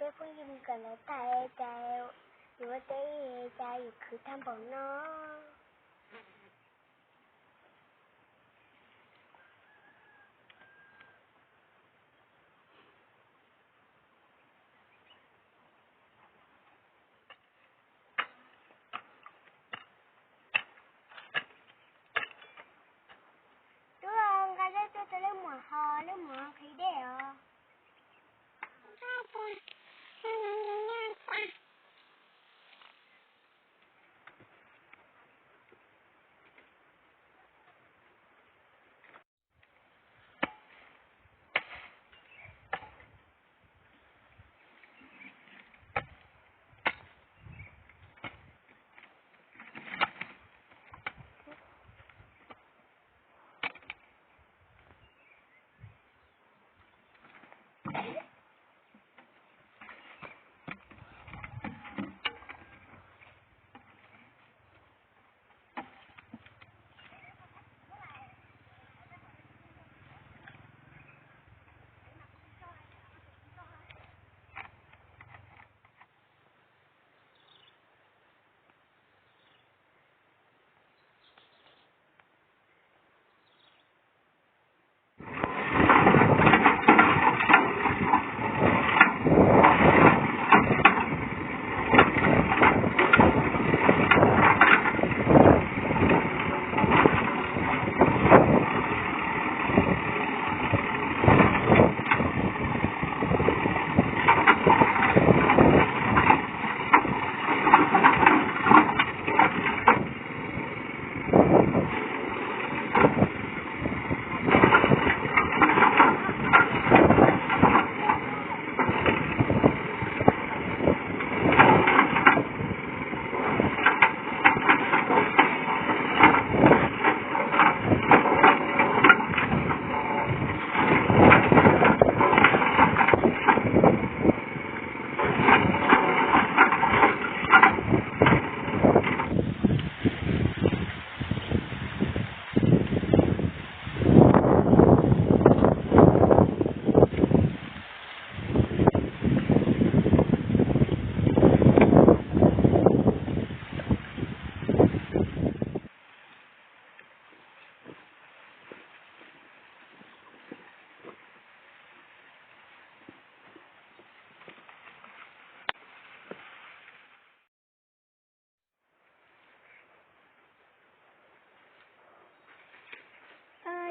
Peb phooj ywg mus kawm ntawv tag es cas yuav ua teb es cas yuav khwv tag npaum no. Tub, nqa dej tuaj rau leej muam haus, leej muam qhib dej os.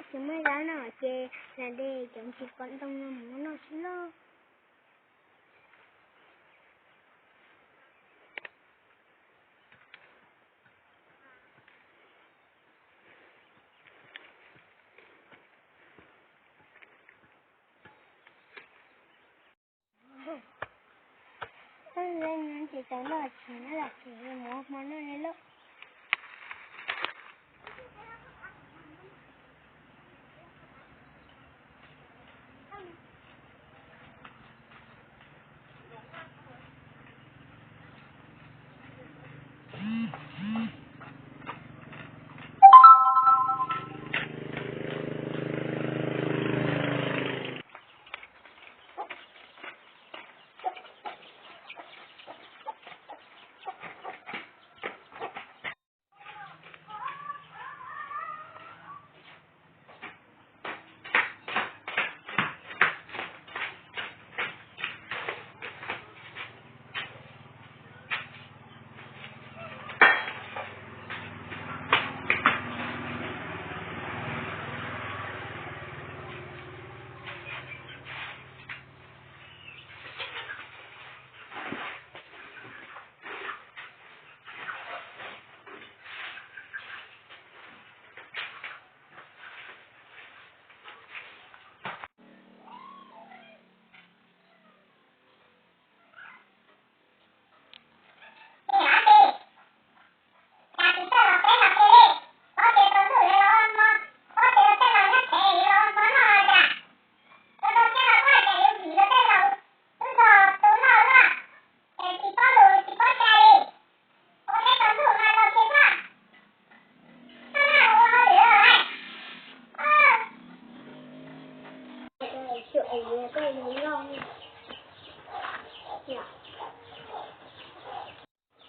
Tsis muaj zab no ces lam de cov ntsis kom ntoo no mus noj xwb lauj. Ces cov noj tsis noj los ces mus hmo noj li lauj.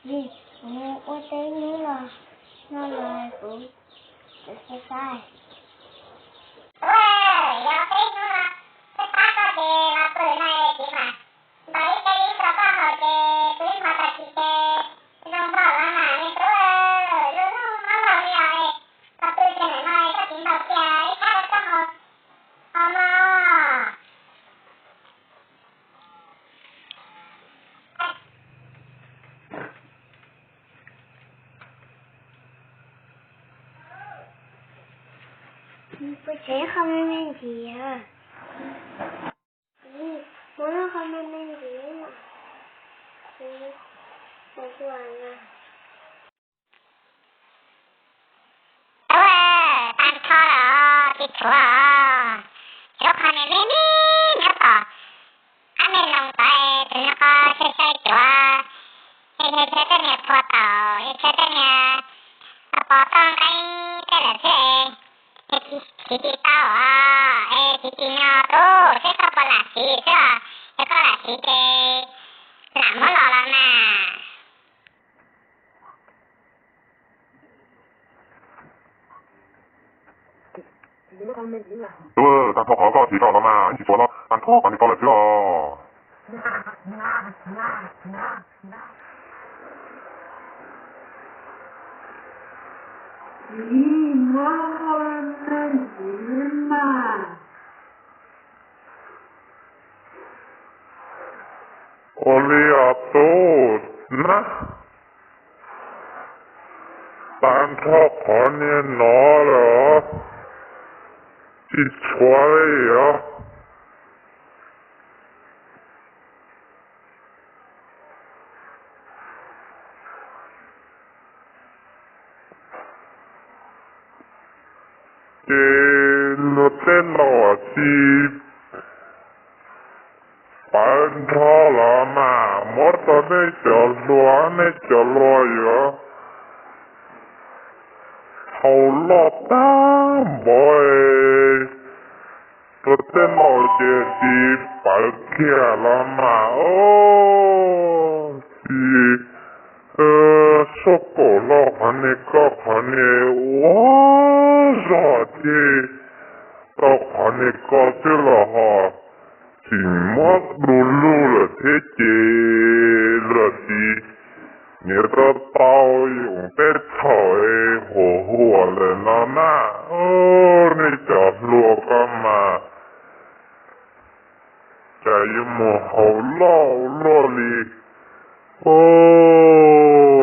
Vim kuv ua teb hnub no, no los kuv xav xav. Yog peb hnub no peb pab koj ces los pw no es kuv mam ntaus ib teg ib rau koj haus ces pw ib hmo tag kis ces zoo nkauj los mas me tub. Lub hnub no los li os es los pw ces nim no es koj txiv ntaus kiag ib thab rau koj haus, haus mog. Peb tseg qhov me me ntsis, muab qhov me me ntsis. Tub, tag nrho los tsis tshuav os. Tshuav qhov niag me me nyob tom qab me loos tod es tus niag qo sai sai cuav, es yawg Tshiab tej niag phua tau, yawg Tshiab tej niag pov tau nqeeb tej lawm xwb es thiv tsis tau os, es thiv tsis nyo tub, seb koj puas lam siv xwb os, yog koj lam siv ces lam muab los los mas. Tub, tag nrho qhov koj siv tau los mas, ib tsis tshuav no, tag nrho qhov niag koj lawm xwb os. Ib muab me ntsis mas. Ua li os tub na, tag nrho qhov niag no lawm, tsis tshuav li os. Ces luag tej laus tsis pawv nrho los mas muab rau nej cov hluas, nej cov hluas yuav haus loj tag npaum. Luag tej laus ces tsis pawv kiag los mas os, tsis suab kaum loj qhov niag koj qhov niag ua zog thiaj tau qhov niag koj xwb los ho tseem muab du lug lawm thiab ces luag tsis niam rau tau yoom teb thaum huam huam lawm no na. Nej cov hluas ko mas cas yuav mus haus loj luaj li os.